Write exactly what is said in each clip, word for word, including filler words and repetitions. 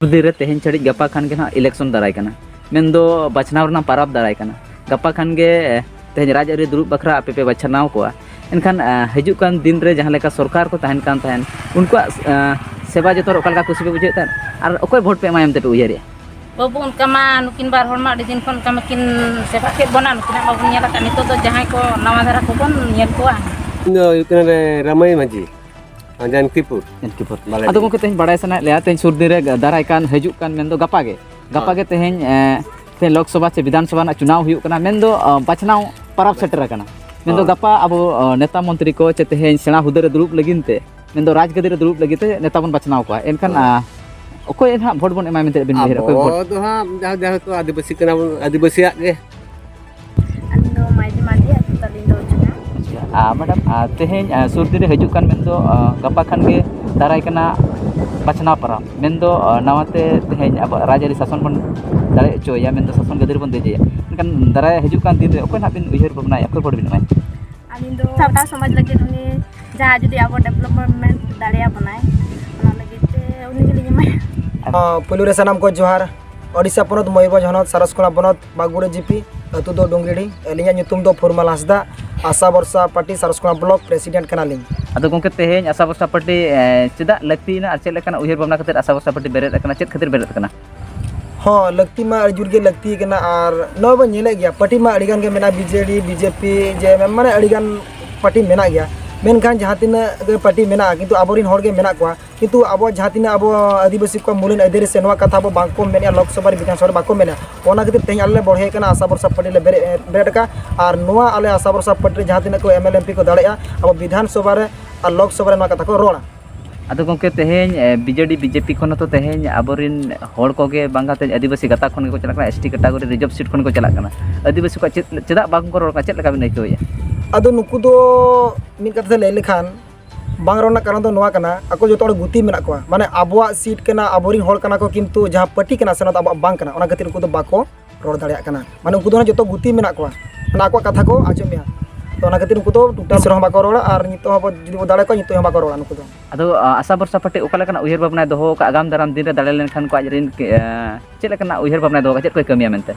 ᱫᱤᱱ ᱨᱮ ᱛᱮᱦᱮᱧ ᱪᱷᱟᱹᱲᱤᱡ ᱜᱟᱯᱟ ᱠᱷᱟᱱ ᱜᱮ ᱱᱟᱦᱟᱜ election ᱫᱟᱨᱟᱭ ᱠᱟᱱᱟ, ᱢᱮᱱᱫᱚ ᱵᱟᱪᱷᱱᱟᱣ ᱨᱮᱱᱟᱜ ᱯᱟᱨᱟᱵᱽ ᱫᱟᱨᱟᱭ ᱠᱟᱱᱟ᱾ ᱜᱟᱯᱟ ᱠᱷᱟᱱ ᱜᱮ ᱛᱮᱦᱮᱧ ᱨᱟᱡᱽᱟᱹᱨᱤ ᱫᱩᱲᱩᱵ ᱵᱟᱠᱷᱨᱟ ᱟᱯᱮ ᱯᱮ ᱵᱟᱪᱷᱱᱟᱣ ᱠᱚᱣᱟ᱾ ᱮᱱᱠᱷᱟᱱ ᱦᱤᱡᱩᱜ ᱠᱟᱱ ᱫᱤᱱ ᱨᱮ ᱡᱟᱦᱟᱸ ᱞᱮᱠᱟ ᱥᱚᱨᱠᱟᱨ ᱠᱚ ᱛᱟᱦᱮᱱ ᱠᱟᱱ ᱛᱟᱦᱮᱸᱱ, ᱩᱱᱠᱩᱣᱟᱜ ᱥᱮᱵᱟ ᱡᱚᱛᱚᱱ ᱚᱠᱟ ᱞᱮᱠᱟ ᱠᱩᱥᱤ ᱯᱮ ᱵᱩᱡᱷᱟᱹᱣᱮᱫ ᱛᱟᱦᱮᱸᱫ ᱟᱨ ᱚᱠᱚᱭ ᱵᱷᱳᱴ ᱯᱮ ᱮᱢᱟᱭᱟ ᱢᱮᱱᱛᱮ ᱯᱮ ᱩᱭᱦᱟᱹᱨᱮᱜᱼᱟ? ᱵᱟᱹᱵᱩ, ᱚᱱᱠᱟ ᱢᱟ ᱱᱩᱠᱤᱱ ᱵᱟᱨ ᱦᱚᱲ ᱢᱟ ᱟᱹᱰᱤ ᱫᱤᱱ ᱠᱷᱚᱱ ᱚᱱᱠᱟ ᱢᱟᱠᱤᱱ ᱥᱮᱵᱟ ᱠᱮᱫ ᱵᱚᱱᱟ, ᱱᱩᱠᱤᱱᱟᱜ ᱢᱟᱵᱚᱱ ᱧᱮᱞ ᱟᱠᱟᱫ᱾ ᱱᱤᱛᱚᱜ ᱫᱚ ᱡᱟᱦᱟᱸᱭ ᱠᱚ ᱱᱟᱣᱟ ᱫᱷᱟᱨᱟ ᱠᱚᱵᱚᱱ ᱧᱮᱞ ᱠᱚᱣᱟ᱾ ᱤᱧ ᱫᱚ ᱦᱩᱭᱩᱜ ᱠᱟᱱᱟ ᱨᱟᱢᱟᱭ ᱢᱟᱹᱡᱷᱤ, ᱡᱟᱱᱠᱤᱯᱩᱨ᱾ ᱡᱟᱱᱠᱤᱯᱩᱨ᱾ ᱵᱟᱞᱟᱰᱤ᱾ ᱟᱫᱚ ᱜᱚᱢᱠᱮ, ᱛᱮᱦᱮᱧ ᱵᱟᱲᱟᱭ ᱥᱟᱱᱟᱭᱮᱫ ᱞᱮᱭᱟ, ᱛᱮᱦᱮᱧ ᱥᱩᱨ ᱫᱤᱱ ᱨᱮ ᱫᱟᱨᱟᱭ ᱠᱟᱱ, ᱦᱤᱡᱩᱜ ᱠᱟᱱ, ᱢᱮᱱᱫᱚ ᱜᱟᱯᱟ ᱜᱮ, ᱜᱟᱯᱟ ᱦᱮᱸ᱾ ᱜᱮ ᱛᱮᱦᱮᱧ ᱛᱮᱦᱮᱧ ᱞᱳᱠᱥᱚᱵᱷᱟ ᱥᱮ ᱵᱤᱫᱷᱟᱱ ᱥᱚᱵᱷᱟ ᱨᱮᱱᱟᱜ ᱪᱩᱱᱟᱣ ᱦᱩᱭᱩᱜ ᱠᱟᱱᱟ, ᱢᱮᱱᱫᱚ ᱵᱟᱪᱷᱱᱟᱣ ᱯᱟᱨᱟᱵᱽ ᱥᱮᱴᱮᱨ ᱟᱠᱟᱱᱟ᱾ ᱢᱮᱱᱫᱚ ᱦᱮᱸ᱾ ᱜᱟᱯᱟ ᱟᱵᱚ ᱱᱮᱛᱟ ᱢᱚᱱᱛᱨᱤ ᱠᱚ ᱪᱮ ᱛᱮᱦᱮᱧ ᱥᱮᱬᱟ ᱦᱩᱫᱟᱹ ᱨᱮ ᱫᱩᱲᱩᱵ ᱞᱟᱹᱜᱤᱫ ᱛᱮ, ᱢᱮᱱᱫᱚ ᱨᱟᱡᱽ ᱜᱟᱹᱫᱤ ᱨᱮ ᱫᱩᱲᱩᱵ ᱞᱟᱹᱜᱤᱫ ᱛᱮ ᱱᱮᱛᱟ ᱵᱚᱱ ᱵᱟᱪᱷᱱᱟᱣ ᱠᱚᱣᱟ᱾ ᱮᱱᱠᱷᱟᱱ ᱦᱮᱸ᱾ ᱚᱠᱚᱭ ᱱᱟᱦᱟᱜ ᱵᱷᱳᱴ ᱵᱚᱱ ᱮᱢᱟᱭ ᱢᱮᱱᱛᱮ ᱵᱤᱱ ᱩᱭᱦᱟᱹᱨᱟ? ᱚᱠᱚᱭ ᱵᱷᱳᱴ? ᱟᱵᱚ ᱫᱚ ᱦᱟᱸᱜ ᱡᱟᱦᱟᱸ, ᱡᱮᱦᱮᱛᱩ ᱟᱹᱫᱤᱵᱟᱹᱥᱤ ᱠᱟᱱᱟ ᱵᱚᱱ, ᱟᱹᱫᱤᱵᱟᱹᱥᱤᱭᱟᱜ ᱜᱮ᱾ ᱟᱹᱞᱤᱧ ᱫᱚ ᱢᱟᱹᱡᱷᱤ ᱢᱟᱹᱡᱷᱤ ᱟᱹᱛᱩ ᱛᱟᱹᱞᱤᱧ ᱫᱚ ᱚᱪᱚᱜᱟ᱾ ᱟᱪᱪᱷᱟ, ᱟᱨ ᱢᱮᱰᱟᱢ, ᱟᱨ ᱛᱮᱦᱮᱧ, ᱟᱨ ᱥᱩᱨ ᱫᱤᱱ ᱨᱮ ᱦᱤᱡᱩᱜ ᱠᱟᱱ, ᱢᱮᱱᱫᱚ ᱟᱨ ᱜᱟᱯᱟ ᱠᱷᱟᱱ ᱜᱮ ᱫᱟᱨᱟᱭ ᱠᱟᱱᱟ ᱵᱟᱪᱷᱱᱟᱣ ᱯᱟᱨᱟᱵᱽ, ᱢᱮᱱᱫᱚ ᱟᱨ ᱱᱟᱣᱟᱛᱮ ᱛᱮᱦᱮᱧ ᱟᱵᱚᱣᱟᱜ ᱨᱟᱡᱽᱟᱹᱨᱤ ᱥᱟᱥᱚᱱ ᱵᱚᱱ ᱫᱟᱲᱮ ᱦᱚᱪᱚᱭᱟ, ᱢᱮᱱᱫᱚ ᱥᱟᱥᱚᱱ ᱜᱟᱹᱫᱤ ᱨᱮᱵᱚᱱ ᱫᱮᱡᱮᱭᱟ᱾ ᱢᱮᱱᱠᱷᱟᱱ ᱫᱟᱨᱟᱭ ᱦᱤᱡᱩᱜ ᱠᱟᱱ ᱫᱤᱱ ᱨᱮ ᱚᱠᱚᱭ ᱱᱟᱦᱟᱜ ᱵᱤᱱ ᱩᱭᱦᱟᱹᱨ ᱵᱷᱟᱵᱽᱱᱟᱭᱟ, ᱚᱠᱚᱭ ᱵᱷᱳᱴ ᱵᱤᱱ ᱮᱢᱟᱭᱟ? ᱟᱹᱞᱤᱧ ᱫᱚ ᱥᱟᱱᱛᱟᱲ ᱥᱚᱢᱟᱡᱽ ᱞᱟᱹᱜᱤᱫ ᱩᱱᱤ ᱡᱟᱦᱟᱸ ᱡᱩᱫᱤ ᱟᱵᱚ development ᱫᱟᱲᱮᱭᱟᱵᱚᱱᱟᱭ, ᱚᱱᱟ ᱞᱟᱹᱜᱤᱫ ᱛᱮ ᱩᱱᱤ ᱜᱮᱞᱤᱧ ᱮᱢᱟᱭᱟ᱾ ᱯᱩᱭᱞᱩ ᱨᱮ ᱥᱟᱱᱟᱢ ᱠᱚ ᱡᱚᱦᱟᱨ᱾ ᱳᱰᱤᱥᱟ ᱯᱚᱱᱚᱛ, ᱢᱚᱭᱩᱨᱵᱷᱚᱸᱡᱽ ᱦᱚᱱᱚᱛ, ᱥᱟᱨᱟᱥᱠᱳᱱᱟ ᱵᱚᱱᱚᱛ, ᱵᱟᱜᱩᱲᱟ ᱡᱤᱯᱤ, ᱟᱹᱛᱩ ᱫᱚ ᱰᱩᱝᱜᱤᱰᱤ᱾ ᱟᱹᱞᱤᱧᱟᱜ ᱧᱩᱛᱩᱢ ᱫᱚ ᱯᱷᱩᱨᱢᱟᱞ ᱦᱟᱸᱥᱫᱟ, ᱟᱥᱟ ᱵᱷᱚᱨᱥᱟ ᱯᱟᱨᱴᱤ ᱥᱟᱨᱟᱥᱠᱳᱱᱟ block president ᱠᱟᱱᱟᱞᱤᱧ᱾ ᱟᱫᱚ ᱜᱚᱢᱠᱮ, ᱛᱮᱦᱮᱧ ᱟᱥᱟ ᱵᱷᱚᱨᱥᱟ ᱯᱟᱨᱴᱤ, ᱮ, ᱪᱮᱫᱟᱜ ᱞᱟᱹᱠᱛᱤᱭᱮᱱᱟ ᱟᱨ ᱪᱮᱫ ᱞᱮᱠᱟᱱᱟᱜ ᱩᱭᱦᱟᱹᱨ ᱵᱷᱟᱵᱽᱱᱟ ᱠᱟᱛᱮᱫ ᱟᱥᱟ ᱵᱷᱚᱨᱥᱟ ᱯᱟᱨᱴᱤ ᱵᱮᱨᱮᱫ ᱟᱠᱟᱱᱟ, ᱪᱮᱫ ᱠᱷᱟᱹᱛᱤᱨ ᱵᱮᱨᱮᱫ ᱟᱠᱟᱱᱟ? ᱦᱚᱸ, ᱞᱟᱹᱠᱛᱤ ᱢᱟ ᱟᱹᱰᱤ ᱡᱳᱨ ᱜᱮ ᱞᱟᱹᱠᱛᱤ ᱠᱟᱱᱟ᱾ ᱟᱨ ᱱᱚᱣᱟ ᱵᱚᱱ ᱧᱮᱞᱮᱫ ᱜᱮᱭᱟ, ᱯᱟᱨᱴᱤ ᱢᱟ ᱟᱹᱰᱤ ᱜᱟᱱ ᱜᱮ ᱢᱮᱱᱟᱜᱼᱟ, ᱵᱤᱡᱮᱰᱤ, ᱵᱤᱡᱮᱯᱤ, ᱡᱮ ᱢᱟᱱᱮ ᱟᱹᱰᱤ ᱜᱟᱱ ᱯᱟᱨᱴᱤ ᱢᱮᱱᱟᱜ ᱜᱮᱭᱟ᱾ ᱢᱮᱱᱠᱷᱟᱱ ᱡᱟᱦᱟᱸ ᱛᱤᱱᱟᱹᱜ ᱜᱮ ᱯᱟᱨᱴᱤ ᱢᱮᱱᱟᱜᱼᱟ, ᱠᱤᱱᱛᱩ ᱟᱵᱚᱨᱮᱱ ᱦᱚᱲ ᱜᱮ ᱢᱮᱱᱟᱜ ᱠᱚᱣᱟ, ᱠᱤᱱᱛᱩ ᱟᱵᱚ ᱡᱟᱦᱟᱸ ᱛᱤᱱᱟᱹᱜ ᱟᱵᱚ ᱟᱹᱫᱤᱵᱟᱹᱥᱤ ᱠᱚᱣᱟᱜ ᱢᱩᱞᱟᱱ ᱟᱹᱭᱫᱟᱹᱨᱤ ᱥᱮ ᱱᱚᱣᱟ ᱠᱟᱛᱷᱟ ᱟᱵᱚ ᱵᱟᱝᱠᱚ ᱢᱮᱱᱮᱫᱼᱟ, ᱞᱳᱠᱥᱚᱵᱷᱟ ᱨᱮ ᱵᱤᱫᱷᱟᱱᱥᱚᱵᱷᱟ ᱨᱮ ᱵᱟᱠᱚ ᱢᱮᱱᱮᱫᱼᱟ᱾ ᱚᱱᱟ ᱠᱷᱟᱹᱛᱤᱨ ᱛᱮᱦᱮᱧ ᱟᱞᱮ ᱞᱮ ᱵᱚᱲᱦᱮ ᱠᱟᱱᱟ, ᱟᱥᱟ ᱵᱷᱚᱨᱥᱟ ᱯᱟᱨᱴᱤ ᱞᱮ ᱵᱮᱨᱮᱫ, ᱵᱮᱨᱮᱫ ᱟᱠᱟᱫᱼᱟ᱾ ᱟᱨ ᱱᱚᱣᱟ ᱟᱞᱮ ᱟᱥᱟ ᱵᱷᱚᱨᱥᱟ ᱯᱟᱨᱴᱤ ᱨᱮ ᱡᱟᱦᱟᱸ ᱛᱤᱱᱟᱹᱜ ᱠᱚ ᱮᱢ ᱮᱞ ᱮᱢ ᱯᱤ ᱠᱚ ᱫᱟᱲᱮᱭᱟᱜᱼᱟ, ᱟᱵᱚ ᱵᱤᱫᱷᱟᱱᱥᱚᱵᱷᱟ ᱨᱮ ᱟᱨ ᱞᱳᱠᱥᱚᱵᱷᱟ ᱨᱮ ᱱᱚᱣᱟ ᱠᱟᱛᱷᱟ ᱠᱚ ᱨᱚᱲᱟ᱾ ᱟᱫᱚ ᱜᱚᱢᱠᱮ, ᱛᱮᱦᱮᱧ, ᱮ, ᱵᱤᱡᱮᱰᱤ, ᱵᱤᱡᱮᱯᱤ ᱠᱷᱚᱱ ᱦᱚᱸᱛᱚ ᱛᱮᱦᱮᱧ ᱟᱵᱚᱨᱮᱱ ᱦᱚᱲ ᱠᱚᱜᱮ ᱵᱟᱝᱟ, ᱛᱮᱦᱮᱧ ᱟᱹᱫᱤᱵᱟᱹᱥᱤ ᱜᱟᱛᱟᱠ ᱠᱷᱚᱱ ᱜᱮᱠᱚ ᱪᱟᱞᱟᱜ ᱠᱟᱱᱟ, S T category reserve seat ᱠᱷᱚᱱ ᱜᱮᱠᱚ ᱪᱟᱞᱟᱜ ᱠᱟᱱᱟ᱾ ᱟᱹᱫᱤᱵᱟᱹᱥᱤ ᱠᱚᱣᱟᱜ ᱪᱮᱫ, ᱪᱮᱫᱟᱜ ᱵᱟᱝ ᱠᱚ ᱨᱚᱲ ᱠᱟᱱᱟ, ᱪᱮᱫ ᱞᱮᱠᱟ ᱵᱤᱱ ᱟᱹᱭᱠᱟᱹᱣᱮᱫᱼᱟ? ᱟᱫᱚ ᱱᱩᱠᱩ ᱫᱚ ᱢᱤᱫ ᱠᱟᱛᱷᱟ ᱛᱮ ᱞᱟᱹᱭ ᱞᱮᱠᱷᱟᱱ, ᱵᱟᱝ ᱨᱚᱲ ᱨᱮᱱᱟᱜ ᱠᱟᱨᱚᱱ ᱫᱚ ᱱᱚᱣᱟ ᱠᱟᱱᱟ, ᱟᱠᱚ ᱡᱚᱛᱚ ᱦᱚᱲ ᱜᱩᱛᱤ ᱢᱮᱱᱟᱜ ᱠᱚᱣᱟ, ᱢᱟᱱᱮ ᱟᱵᱚᱣᱟᱜ ᱥᱤᱴ ᱠᱟᱱᱟ, ᱟᱵᱚᱨᱮᱱ ᱦᱚᱲ ᱠᱟᱱᱟ ᱠᱚ, ᱠᱤᱱᱛᱩ ᱡᱟᱦᱟᱸ ᱯᱟᱨᱴᱤ ᱠᱟᱱᱟ ᱥᱮ ᱚᱱᱟ ᱫᱚ ᱟᱵᱚᱣᱟᱜ ᱵᱟᱝ ᱠᱟᱱᱟ, ᱚᱱᱟ ᱠᱷᱟᱹᱛᱤᱨ ᱩᱱᱠᱩ ᱫᱚ ᱵᱟᱠᱚ ᱨᱚᱲ ᱫᱟᱲᱮᱭᱟᱜ ᱠᱟᱱᱟ᱾ ᱢᱟᱱᱮ ᱩᱱᱠᱩ ᱫᱚ ᱡᱚᱛᱚ ᱜᱩᱛᱤ ᱢᱮᱱᱟᱜ ᱠᱚᱣᱟ, ᱢᱟᱱᱮ ᱟᱠᱚᱣᱟᱜ ᱠᱟᱛᱷᱟ ᱠᱚ ᱟᱸᱡᱚᱢᱮᱜᱼᱟ᱾ ᱛᱚ ᱚᱱᱟ ᱠᱷᱟᱹᱛᱤᱨ ᱩᱱᱠᱩ ᱫᱚ ᱴᱩᱴᱟᱞ ᱥᱮᱫ ᱦᱚᱸ ᱵᱟᱠᱚ ᱨᱚᱲᱟ, ᱟᱨ ᱱᱤᱛᱚᱜ ᱦᱚᱸ ᱟᱵᱚ ᱡᱩᱫᱤ ᱵᱚ ᱫᱟᱲᱮ ᱠᱚᱣᱟ, ᱱᱤᱛᱚᱜ ᱦᱚᱸ ᱵᱟᱠᱚ ᱨᱚᱲᱟ ᱱᱩᱠᱩ ᱫᱚ᱾ ᱟᱫᱚ, ᱟ, ᱟᱥᱟ ᱵᱷᱚᱨᱥᱟ ᱯᱟᱴᱤ ᱚᱠᱟ ᱞᱮᱠᱟᱱᱟᱜ ᱩᱭᱦᱟᱹᱨ ᱵᱷᱟᱵᱽᱱᱟᱭ ᱫᱚᱦᱚ ᱟᱠᱟᱫ ᱟᱜᱟᱢ ᱫᱟᱨᱟᱢ ᱫᱤᱱ ᱨᱮ ᱫᱟᱲᱮ ᱞᱮᱱᱠᱷᱟᱱ ᱠᱚ ᱟᱡ ᱨᱮᱱ ᱠᱮ-, ᱮ, ᱪᱮᱫ ᱞᱮᱠᱟᱱᱟᱜ ᱩᱭᱦᱟᱹᱨ ᱵᱷᱟᱵᱽᱱᱟᱭ ᱫᱚᱦᱚ ᱟᱠᱟᱫ, ᱪᱮᱫ ᱠᱚᱭ ᱠᱟᱹᱢᱤᱭᱟ ᱢᱮᱱᱛᱮ?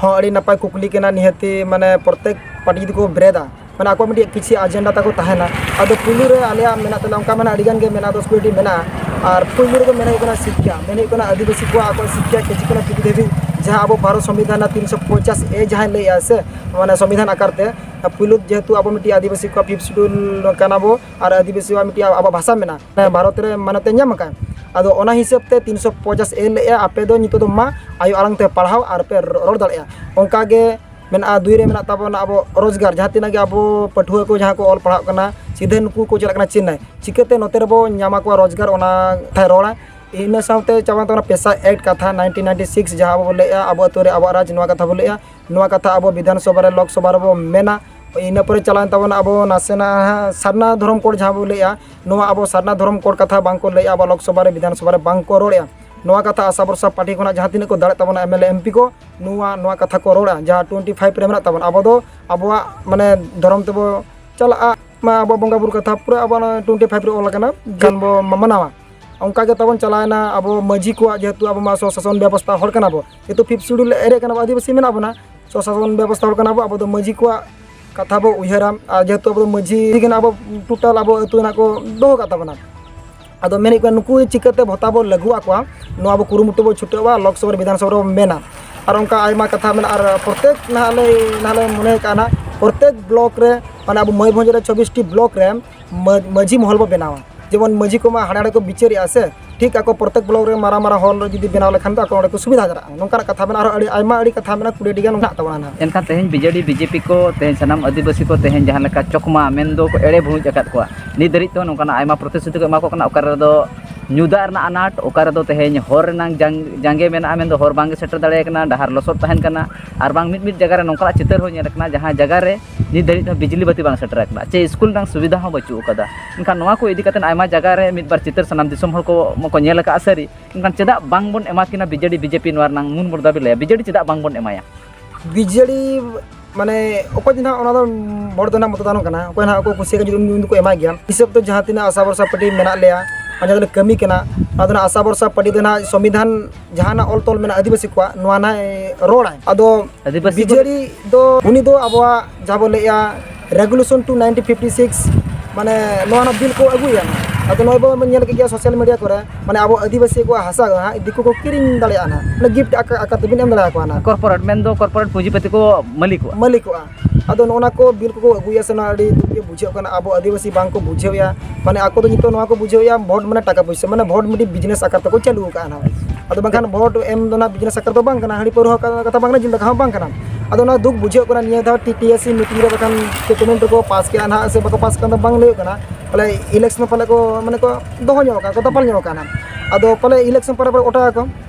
ᱦᱚᱸ, ᱟᱹᱰᱤ ᱱᱟᱯᱟᱭ ᱠᱩᱠᱞᱤ ᱠᱟᱱᱟ᱾ ᱱᱤᱦᱟᱹᱛᱤ ᱢᱟᱱᱮ ᱯᱨᱚᱛᱮᱠ ᱯᱟᱴᱤ ᱡᱩᱫᱤ ᱠᱚ ᱵᱮᱨᱮᱫᱟ, ᱢᱟᱱᱮ ᱟᱠᱚᱣᱟᱜ ᱢᱤᱫᱴᱤᱡ ᱠᱤᱪᱷᱤ ᱟᱡᱮᱱᱰᱟ ᱛᱟᱠᱚ ᱛᱟᱦᱮᱱᱟ᱾ ᱟᱫᱚ ᱯᱩᱭᱞᱩ ᱨᱮ ᱟᱞᱮᱭᱟᱜ ᱢᱮᱱᱟᱜ ᱛᱟᱞᱮᱭᱟ, ᱚᱱᱠᱟ ᱢᱟᱱᱮ ᱟᱹᱰᱤ ᱜᱟᱱ ᱜᱮ ᱢᱮᱱᱟᱜᱼᱟ, ᱫᱚᱥ ᱠᱩᱲᱤᱴᱤ ᱢᱮᱱᱟᱜᱼᱟ᱾ ᱟᱨ ᱯᱩᱭᱞᱩ ᱨᱮᱫᱚ ᱢᱮᱱ ᱦᱩᱭᱩᱜ ᱠᱟᱱᱟ ᱥᱤᱠᱠᱷᱟ, ᱢᱮᱱ ᱦᱩᱭᱩᱜ ᱠᱟᱱᱟ ᱟᱹᱫᱤᱵᱟᱹᱥᱤ ᱠᱚᱣᱟᱜ ᱟᱠᱚᱣᱟᱜ ᱥᱤᱠᱠᱷᱟ ᱠᱮᱡᱤ ᱠᱷᱚᱱᱟᱜ ᱯᱤᱡᱤ ᱫᱷᱟᱹᱵᱤᱡ, ᱡᱟᱦᱟᱸ ᱟᱵᱚ ᱵᱷᱟᱨᱚᱛ ᱥᱚᱝᱵᱤᱫᱷᱟᱱ ᱨᱮᱱᱟᱜ ᱛᱤᱱᱥᱚ ᱯᱚᱧᱪᱟᱥ ᱮ ᱡᱟᱦᱟᱸᱭ ᱞᱟᱹᱭᱮᱜᱼᱟ ᱥᱮ, ᱢᱟᱱᱮ ᱥᱚᱝᱵᱤᱫᱷᱟᱱ ᱟᱠᱟᱨ ᱛᱮ, ᱯᱩᱭᱞᱩ ᱡᱮᱦᱮᱛᱩ ᱟᱵᱚ ᱢᱤᱫᱴᱤᱡ ᱟᱹᱫᱤᱵᱟᱹᱥᱤ ᱠᱚᱣᱟᱜ ᱯᱷᱤᱯᱛᱷ ᱥᱤᱰᱩᱞ ᱠᱟᱱᱟ ᱵᱚ, ᱟᱨ ᱟᱹᱫᱤᱵᱟᱹᱥᱤᱣᱟᱜ ᱢᱤᱫᱴᱤᱡ ᱟᱵᱚᱣᱟᱜ ᱵᱷᱟᱥᱟ ᱢᱮᱱᱟᱜᱼᱟ, ᱢᱟᱱᱮ ᱵᱷᱟᱨᱚᱛ ᱨᱮ ᱢᱟᱱᱚᱛ ᱮ ᱧᱟᱢ ᱟᱠᱟᱫ᱾ ᱟᱫᱚ ᱚᱱᱟ ᱦᱤᱥᱟᱹᱵ ᱛᱮ ᱛᱤᱱᱥᱚ ᱯᱚᱧᱪᱟᱥ ᱮ ᱞᱟᱹᱭᱮᱜᱼᱟ, ᱟᱯᱮ ᱫᱚ ᱱᱤᱛᱚᱜ ᱫᱚ ᱢᱟ ᱟᱭᱳ ᱟᱲᱟᱝ ᱛᱮ ᱯᱟᱲᱦᱟᱣ ᱟᱨ ᱯᱮ ᱨᱚᱲ ᱫᱟᱲᱮᱭᱟᱜᱼᱟ᱾ ᱚᱱᱠᱟ ᱜᱮ ᱢᱮᱱᱟᱜᱼᱟ, ᱫᱩᱭ ᱨᱮ ᱢᱮᱱᱟᱜ ᱛᱟᱵᱚᱱᱟ ᱟᱵᱚ ᱨᱳᱡᱽᱜᱟᱨ, ᱡᱟᱦᱟᱸ ᱛᱤᱱᱟᱹᱜ ᱜᱮ ᱟᱵᱚ ᱯᱟᱹᱴᱷᱩᱣᱟᱹ ᱠᱚ ᱡᱟᱦᱟᱸ ᱠᱚ ᱚᱞ ᱯᱟᱲᱦᱟᱜ ᱠᱟᱱᱟ, ᱥᱤᱫᱷᱟᱹ ᱱᱩᱠᱩ ᱠᱚ ᱪᱟᱞᱟᱜ ᱠᱟᱱᱟ ᱪᱮᱱᱱᱟᱭ, ᱪᱤᱠᱟᱹᱛᱮ ᱱᱚᱛᱮ ᱨᱮᱵᱚ ᱧᱟᱢᱟ ᱠᱚᱣᱟ ᱨᱳᱡᱽᱜᱟᱨ, ᱚᱱᱟ ᱠᱟᱛᱷᱟᱭ ᱨᱚᱲᱟ᱾ ᱤᱱᱟᱹ ᱥᱟᱶᱛᱮ ᱪᱟᱵᱟᱭᱮᱱ ᱛᱟᱵᱚᱱᱟ ᱯᱮᱥᱟ ᱮᱠᱴ ᱠᱟᱛᱷᱟ, ᱱᱟᱭᱤᱱᱴᱤᱱ ᱱᱟᱭᱤᱱᱴᱤ ᱥᱤᱠᱥ, ᱡᱟᱦᱟᱸ ᱟᱵᱚ ᱵᱚ ᱞᱟᱹᱭᱮᱜᱼᱟ, ᱟᱵᱚ ᱟᱹᱛᱩ ᱨᱮ ᱟᱵᱚᱣᱟᱜ ᱨᱟᱡᱽ, ᱱᱚᱣᱟ ᱠᱟᱛᱷᱟ ᱵᱚ ᱞᱟᱹᱭᱮᱜᱼᱟ, ᱱᱚᱣᱟ ᱠᱟᱛᱷᱟ ᱟᱵᱚ ᱵᱤᱫᱷᱟᱱ ᱥᱚᱵᱷᱟ ᱨᱮ, ᱞᱳᱠ ᱥᱚᱵᱷᱟ ᱨᱮᱵᱚ ᱢᱮᱱᱟ᱾ ᱤᱱᱟᱹ ᱯᱚᱨᱮ ᱪᱟᱞᱟᱣᱮᱱ ᱛᱟᱵᱚᱱᱟ ᱟᱵᱚ ᱱᱟᱥᱮᱱᱟᱜ ᱥᱟᱨᱱᱟ ᱫᱷᱚᱨᱚᱢ ᱠᱳᱰ ᱡᱟᱦᱟᱸ ᱵᱚ ᱞᱟᱹᱭᱮᱜᱼᱟ, ᱱᱚᱣᱟ ᱟᱵᱚ ᱥᱟᱨᱱᱟ ᱫᱷᱚᱨᱚᱢ ᱠᱳᱰ ᱠᱟᱛᱷᱟ ᱵᱟᱝ ᱠᱚ ᱞᱟᱹᱭᱮᱜᱼᱟ, ᱟᱵᱚ ᱞᱳᱠ ᱥᱚᱵᱷᱟ ᱨᱮ, ᱵᱤᱫᱷᱟᱱ ᱥᱚᱵᱷᱟ ᱨᱮ ᱵᱟᱝ ᱠᱚ ᱨᱚᱲᱮᱜᱼᱟ᱾ ᱱᱚᱣᱟ ᱠᱟᱛᱷᱟ ᱟᱥᱟ ᱵᱷᱚᱨᱥᱟ ᱯᱟᱨᱴᱤ ᱠᱷᱚᱱᱟᱜ ᱡᱟᱦᱟᱸ ᱛᱤᱱᱟᱹᱜ ᱠᱚ ᱫᱟᱲᱮᱜ ᱛᱟᱵᱚᱱᱟ M L A, M P ᱠᱚ, ᱱᱚᱣᱟ, ᱱᱚᱣᱟ ᱠᱟᱛᱷᱟ ᱠᱚ ᱨᱚᱲᱟ, ᱡᱟᱦᱟᱸ ᱴᱩᱭᱮᱱᱴᱤ ᱯᱷᱟᱭᱤᱵᱷ ᱨᱮ ᱢᱮᱱᱟᱜ ᱛᱟᱵᱚᱱᱟ, ᱟᱵᱚ ᱫᱚ ᱟᱵᱚᱣᱟᱜ ᱢᱟᱱᱮ ᱫᱷᱚᱨᱚᱢ ᱛᱮᱵᱚ ᱪᱟᱞᱟᱜᱼᱟ, ᱢᱟ ᱟᱵᱚᱣᱟᱜ ᱵᱚᱸᱜᱟ ᱵᱩᱨᱩ ᱠᱟᱛᱷᱟ ᱯᱩᱨᱟᱹ ᱟᱵᱚᱣᱟᱜ ᱱᱚᱣᱟ ᱴᱩᱭᱮᱱᱴᱤ ᱯᱷᱟᱭᱤᱵᱷ ᱨᱮ ᱚᱞ ᱟᱠᱟᱱᱟ, ᱜᱟᱱ ᱵᱚ ᱢᱟ-, ᱢᱟᱱᱟᱣᱟ᱾ ᱚᱱᱠᱟ ᱜᱮ ᱛᱟᱵᱚᱱ ᱪᱟᱞᱟᱣᱮᱱᱟ ᱟᱵᱚ ᱢᱟᱹᱡᱷᱤ ᱠᱚᱣᱟᱜ, ᱡᱮᱦᱮᱛᱩ ᱟᱵᱚ ᱢᱟ ᱥᱚᱥᱟᱥᱚᱱ ᱵᱮᱵᱚᱥᱛᱷᱟ ᱦᱚᱲ ᱠᱟᱱᱟ ᱵᱚ, ᱡᱮᱦᱮᱛᱩ ᱯᱷᱤᱯᱛᱷ ᱥᱤᱰᱩᱞ ᱮᱨᱤᱭᱟ ᱠᱟᱱᱟ ᱵᱚ, ᱟᱹᱫᱤᱵᱟᱹᱥᱤ ᱢᱮᱱᱟᱜ ᱵᱚᱱᱟ, ᱥᱚᱥᱟᱥᱚᱱ ᱵᱮᱵᱚᱥᱛᱷᱟ ᱦᱚᱲ ᱠᱟᱱᱟ ᱵᱚ, ᱟᱵᱚ ᱫᱚ ᱢᱟᱹᱡᱷᱤ ᱠᱚᱣᱟᱜ ᱠᱟᱛᱷᱟ ᱵᱚ ᱩᱭᱦᱟᱹᱨᱟ᱾ ᱟᱨ ᱡᱮᱦᱮᱛᱩ ᱟᱵᱚ ᱫᱚ ᱢᱟᱹᱡᱷᱤ ᱠᱟᱱᱟ ᱟᱵᱚ, ᱴᱳᱴᱟᱞ ᱟᱵᱚ ᱟᱹᱛᱩ ᱨᱮᱱᱟᱜ ᱠᱚ ᱫᱚᱦᱚ ᱠᱟᱜ ᱛᱟᱵᱚᱱᱟ᱾ ᱟᱫᱚ ᱢᱮᱱ ᱦᱩᱭᱩᱜ ᱠᱟᱱᱟ, ᱱᱩᱠᱩ ᱪᱤᱠᱟᱹᱛᱮ ᱵᱷᱚᱛᱟ ᱵᱚ ᱞᱟᱹᱜᱩ ᱟᱠᱚᱣᱟ, ᱱᱚᱣᱟ ᱵᱚ ᱠᱩᱨᱩᱢᱩᱴᱩ ᱵᱚ ᱪᱷᱩᱴᱟᱹᱣᱟ, ᱞᱳᱠ ᱥᱚᱵᱷᱟ ᱨᱮ, ᱵᱤᱫᱷᱟᱱ ᱥᱚᱵᱷᱟ ᱨᱮᱵᱚ ᱢᱮᱱᱟ᱾ ᱟᱨ ᱚᱱᱠᱟ ᱟᱭᱢᱟ ᱠᱟᱛᱷᱟ ᱢᱮᱱᱟᱜᱼᱟ᱾ ᱟᱨ ᱯᱨᱚᱛᱮᱠ ᱱᱟᱦᱟᱜ ᱞᱮ, ᱱᱟᱦᱟᱜ ᱞᱮ ᱢᱚᱱᱮ ᱠᱟᱜᱼᱟ ᱱᱟᱦᱟᱜ, ᱯᱨᱚᱛᱮᱠ ᱵᱞᱚᱠ ᱨᱮ, ᱢᱟᱱᱮ ᱟᱵᱚ ᱢᱚᱭᱩᱨᱵᱷᱚᱸᱡᱽ ᱨᱮ ᱪᱚᱵᱵᱤᱥ ᱴᱤ ᱵᱞᱚᱠ ᱨᱮ ᱢᱟᱹ-, ᱢᱟᱹᱡᱷᱤ ᱢᱚᱦᱚᱞ ᱵᱚ ᱵᱮᱱᱟᱣᱟ᱾ ᱡᱮᱢᱚᱱ ᱢᱟᱹᱡᱷᱤ ᱠᱚᱢᱟ ᱦᱟᱸᱰᱮ ᱱᱟᱸᱰᱮ ᱠᱚ ᱵᱤᱪᱟᱹᱨᱮᱜᱼᱟ ᱥᱮ, ᱴᱷᱤᱠ ᱟᱠᱚ ᱯᱨᱚᱛᱮᱠ ᱵᱞᱚᱠ ᱨᱮ ᱢᱟᱨᱟᱝ ᱢᱟᱨᱟᱝ ᱦᱚᱞ ᱨᱮ ᱡᱩᱫᱤ ᱵᱮᱱᱟᱣ ᱞᱮᱠᱷᱟᱱ ᱫᱚ ᱟᱠᱚ ᱚᱸᱰᱮ ᱠᱚ ᱥᱩᱵᱤᱫᱷᱟ ᱫᱟᱲᱮᱭᱟᱜᱼᱟ᱾ ᱱᱚᱝᱠᱟᱱᱟᱜ ᱠᱟᱛᱷᱟ ᱢᱮᱱᱟᱜᱼᱟ, ᱟᱨᱦᱚᱸ ᱟᱹᱰᱤ ᱟᱭᱢᱟ ᱟᱹᱰᱤ ᱠᱟᱛᱷᱟ ᱢᱮᱱᱟᱜᱼᱟ, ᱠᱩᱲᱤ ᱟᱹᱰᱤ ᱜᱟᱱ ᱢᱮᱱᱟᱜ ᱛᱟᱵᱚᱱᱟ ᱱᱟᱦᱟᱜ᱾ ᱮᱱᱠᱷᱟᱱ ᱛᱮᱦᱮᱧ B J D B J P ᱠᱚ, ᱛᱮᱦᱮᱧ ᱥᱟᱱᱟᱢ ᱟᱹᱫᱤᱵᱟᱹᱥᱤ ᱠᱚ ᱛᱮᱦᱮᱧ ᱡᱟᱦᱟᱸ ᱞᱮᱠᱟ ᱪᱚᱠᱢᱟ ᱢᱮᱱ ᱫᱚ ᱠᱚ ᱮᱲᱮ ᱵᱷᱩᱲᱩᱡ ᱟᱠᱟᱫ ᱠᱚᱣᱟ, ᱱᱤᱛ ᱫᱷᱟᱹᱨᱤᱡ ᱛᱮᱦᱚᱸ ᱱᱚᱝᱠᱟᱱᱟᱜ ᱟᱭᱢᱟ ᱯᱨᱚᱛᱤᱥᱨᱩᱛᱤ ᱠᱚ ᱮᱢᱟ ᱠᱚ ᱠᱟᱱᱟ, ᱚᱠᱟ ᱨᱮᱫᱚ ᱧᱩ ᱫᱟᱜ ᱨᱮᱱᱟᱜ ᱟᱱᱟᱴ, ᱚᱠᱟ ᱨᱮᱫᱚ ᱛᱮᱦᱮᱧ ᱦᱚᱨ ᱨᱮᱱᱟᱝ ᱡᱟᱝ-, ᱡᱟᱸᱜᱮ ᱢᱮᱱᱟᱜᱼᱟ, ᱢᱮᱱᱫᱚ ᱦᱚᱨ ᱵᱟᱝ ᱥᱮᱴᱮᱨ ᱫᱟᱲᱮᱭᱟᱜ ᱠᱟᱱᱟ, ᱰᱟᱦᱟᱨ ᱞᱚᱥᱚᱫ ᱛᱟᱦᱮᱱ ᱠᱟᱱᱟ, ᱟᱨ ᱵᱟᱝ ᱢᱤᱫ ᱢᱤᱫ ᱡᱟᱭᱜᱟ ᱨᱮ ᱱᱚᱝᱠᱟᱱᱟᱜ ᱪᱤᱛᱟᱹᱨ ᱦᱚᱸ ᱧᱮᱞ ᱟᱠᱟᱱᱟ, ᱡᱟᱦᱟᱸ ᱡᱟᱭᱜᱟ ᱨᱮ ᱱᱤᱛ ᱫᱷᱟᱹᱨᱤᱡ ᱛᱮᱦᱚᱸ ᱵᱤᱡᱽᱞᱤ ᱵᱟᱹᱛᱤ ᱵᱟᱝ ᱥᱮᱴᱮᱨ ᱟᱠᱟᱱᱟ, ᱪᱮ ᱥᱠᱩᱞ ᱨᱮᱱᱟᱜ ᱥᱩᱵᱤᱫᱷᱟ ᱦᱚᱸ ᱵᱟᱹᱪᱩᱜ ᱟᱠᱟᱫᱟ᱾ ᱮᱱᱠᱷᱟᱱ ᱱᱚᱣᱟ ᱠᱚ ᱤᱫᱤ ᱠᱟᱛᱮ ᱟᱭᱢᱟ ᱡᱟᱭᱜᱟ ᱨᱮ ᱢᱤᱫ ᱵᱟᱨ ᱪᱤᱛᱟᱹᱨ ᱥᱟᱱᱟᱢ ᱫᱤᱥᱚᱢ ᱦᱚᱲ ᱠᱚ, ᱠᱚ ᱧᱮᱞ ᱟᱠᱟᱫᱼᱟ, ᱥᱟᱹᱨᱤ᱾ ᱢᱮᱱᱠᱷᱟᱱ ᱪᱮᱫᱟᱜ ᱵᱟᱝᱵᱚᱱ ᱮᱢᱟ ᱠᱤᱱᱟ B J D B J P, ᱱᱚᱣᱟ ᱨᱮᱱᱟᱜ ᱢᱩᱞ ᱢᱩᱫᱽᱫᱟ ᱵᱤᱱ ᱞᱟᱹᱭᱟ, ᱵᱤ ᱡᱮ ᱰᱤ ᱪᱮᱫᱟᱜ ᱵᱟᱝᱵᱚᱱ ᱮᱢᱟᱭᱟ? ᱵᱤ ᱡᱮ ᱰᱤ ᱢᱟᱱᱮ ᱚᱠᱚᱭ ᱫᱚ ᱱᱟᱦᱟᱜ ᱚᱱᱟ ᱫᱚ ᱵᱷᱳᱴ ᱫᱚ ᱱᱟᱦᱟᱜ ᱢᱚᱛᱫᱟᱱᱚᱜ ᱠᱟᱱᱟ, ᱚᱠᱚᱭ ᱱᱟᱦᱟᱜ ᱠᱚ ᱠᱩᱥᱤᱭᱟᱜ ᱠᱟᱱᱟ ᱡᱩᱫᱤ ᱩᱱᱤ ᱫᱚᱠᱚ ᱮᱢᱟᱭ ᱜᱮᱭᱟ᱾ ᱦᱤᱥᱟᱹᱵ ᱫᱚ ᱡᱟᱦᱟᱸ ᱛᱤᱱᱟᱹᱜ ᱟᱥᱟ ᱵᱷᱚᱨᱥᱟ ᱯᱟᱨᱴᱤ ᱢᱮᱱᱟᱜ ᱞᱮᱭᱟ, ᱟᱨ ᱡᱟᱦᱟᱸ ᱛᱤᱱᱟᱹᱜ ᱠᱟᱹᱢᱤ ᱠᱟᱱᱟ, ᱚᱱᱟ ᱫᱚ ᱱᱟᱦᱟᱜ ᱟᱥᱟ ᱵᱷᱚᱨᱥᱟ ᱯᱟᱨᱴᱤ ᱫᱚ ᱱᱟᱦᱟᱜ ᱥᱚᱝᱵᱤᱫᱷᱟᱱ ᱡᱟᱦᱟᱱᱟᱜ ᱚᱞ ᱛᱚᱞ ᱢᱮᱱᱟᱜᱼᱟ ᱟᱹᱫᱤᱵᱟᱹᱥᱤ ᱠᱚᱣᱟᱜ, ᱱᱚᱣᱟ ᱱᱟᱦᱟᱜ ᱨᱚᱲᱟᱭ᱾ ᱟᱹᱫᱤᱵᱟᱹᱥᱤ ᱵᱤᱡᱮᱰᱤ ᱫᱚ ᱩᱱᱤ ᱫᱚ ᱟᱵᱚᱣᱟᱜ ᱡᱟᱦᱟᱸ ᱵᱚᱱ ᱞᱟᱹᱭᱮᱜᱼᱟ regulation two ninety fifty six, ᱢᱟᱱᱮ ᱱᱚᱣᱟ ᱱᱟᱦᱟᱜ ᱵᱤᱞ ᱠᱚ ᱟᱹᱜᱩᱭᱟ ᱱᱟᱦᱟᱜ᱾ ᱟᱫᱚ ᱱᱚᱜᱼᱚᱭ ᱵᱚᱱ ᱧᱮᱞ ᱠᱮᱫ ᱜᱮᱭᱟ ᱥᱳᱥᱟᱞ ᱢᱤᱰᱤᱭᱟ ᱠᱚᱨᱮ, ᱢᱟᱱᱮ ᱟᱵᱚ ᱟᱹᱫᱤᱵᱟᱹᱥᱤ ᱠᱚᱣᱟᱜ ᱦᱟᱥᱟ ᱫᱚ ᱱᱟᱦᱟᱜ ᱫᱤᱠᱩ ᱠᱚ ᱠᱤᱨᱤᱧ ᱫᱟᱲᱮᱭᱟᱜᱼᱟ ᱱᱟᱦᱟᱜ, ᱢᱟᱱᱮ ᱜᱤᱯᱷᱴ ᱟᱠᱟ-, ᱟᱠᱟᱨ ᱛᱮᱵᱤᱱ ᱮᱢ ᱫᱟᱲᱮᱭᱟᱠᱚᱣᱟ ᱱᱟᱦᱟᱜ᱾ ᱠᱚᱨᱯᱳᱨᱮᱴ ᱢᱮᱱᱫᱚ ᱠᱚᱨᱯᱳᱨᱮᱴ ᱯᱩᱸᱡᱤᱯᱟᱹᱛᱤ ᱠᱚ ᱢᱟᱹᱞᱤᱠᱚᱜᱼᱟ᱾ ᱢᱟᱹᱞᱤᱠᱚᱜᱼᱟ᱾ ᱟᱫᱚ ᱱᱚᱜᱼᱚ ᱱᱟ ᱠᱚ ᱵᱤᱞ ᱠᱚᱠᱚ ᱟᱹᱜᱩᱭᱟ ᱥᱮ, ᱱᱚᱣᱟ ᱟᱹᱰᱤ ᱫᱩᱠ ᱜᱮ ᱵᱩᱡᱷᱟᱹᱜ ᱠᱟᱱᱟ᱾ ᱟᱵᱚ ᱟᱹᱫᱤᱵᱟᱹᱥᱤ ᱵᱟᱝ ᱠᱚ ᱵᱩᱡᱷᱟᱹᱣᱮᱜᱼᱟ᱾ ᱢᱟᱱᱮ ᱟᱠᱚ ᱫᱚ ᱱᱤᱛᱚᱜ ᱱᱚᱣᱟ ᱠᱚ ᱵᱩᱡᱷᱟᱹᱣᱮᱜᱼᱟ ᱵᱷᱳᱴ ᱢᱟᱱᱮ ᱴᱟᱠᱟ ᱯᱩᱭᱥᱟᱹ, ᱢᱟᱱᱮ ᱵᱷᱳᱴ ᱢᱤᱫᱴᱤᱡ ᱵᱤᱡᱽᱱᱮᱥ ᱟᱠᱟᱨ ᱛᱮᱠᱚ ᱪᱟᱹᱞᱩ ᱟᱠᱟᱫᱼᱟ ᱱᱟᱦᱟᱜ᱾ ᱟᱫᱚ ᱵᱟᱝᱠᱷᱟᱱ ᱵᱷᱳᱴ ᱮᱢ ᱫᱚ ᱱᱟᱦᱟᱜ ᱵᱤᱡᱽᱱᱮᱥ ᱟᱠᱟᱨ ᱫᱚ ᱵᱟᱝ ᱠᱟᱱᱟ, ᱦᱟᱺᱰᱤ ᱯᱟᱹᱣᱨᱟᱹ ᱦᱚᱸ ᱠᱟᱛᱷᱟ ᱵᱟᱝ ᱠᱟᱱᱟ, ᱡᱤᱞ ᱫᱟᱠᱟ ᱦᱚᱸ ᱵᱟᱝ ᱠᱟᱱᱟ᱾ ᱟᱫᱚ ᱚᱱᱟ ᱫᱩᱠ ᱵᱩᱡᱷᱟᱹᱜ ᱠᱟᱱᱟ, ᱱᱤᱭᱟᱹ ᱫᱷᱟᱣ T T S C meeting ᱨᱮ ᱵᱟᱠᱷᱟᱱ ᱪᱮᱫ ᱠᱚ ᱢᱮᱱ ᱨᱮᱠᱚ ᱯᱟᱥ ᱠᱮᱜᱼᱟ ᱱᱟᱦᱟᱜ ᱥᱮ ᱵᱟᱠᱚ ᱯᱟᱥ ᱠᱟᱱ ᱫᱚ ᱵᱟᱝ ᱞᱟᱹᱭᱚᱜ ᱠᱟᱱᱟ᱾ ᱯᱟᱞᱮ ᱤᱞᱮᱠᱥᱚᱱ ᱯᱟᱞᱮ ᱠᱚ, ᱢᱟᱱᱮ ᱠᱚ ᱫᱚᱦᱚ ᱧᱚᱜ ᱠᱟᱜᱼᱟ, ᱠᱚ ᱫᱟᱯᱟᱞ ᱧᱚᱜ ᱠᱟᱜᱼᱟ ᱱᱟᱦᱟᱜ᱾ ᱟᱫᱚ ᱯᱟᱞᱮ ᱤᱞᱮᱠᱥᱚᱱ ᱯᱚᱨᱮ ᱯᱚᱨᱮ ᱚᱴᱟᱜ ᱟᱠᱚ᱾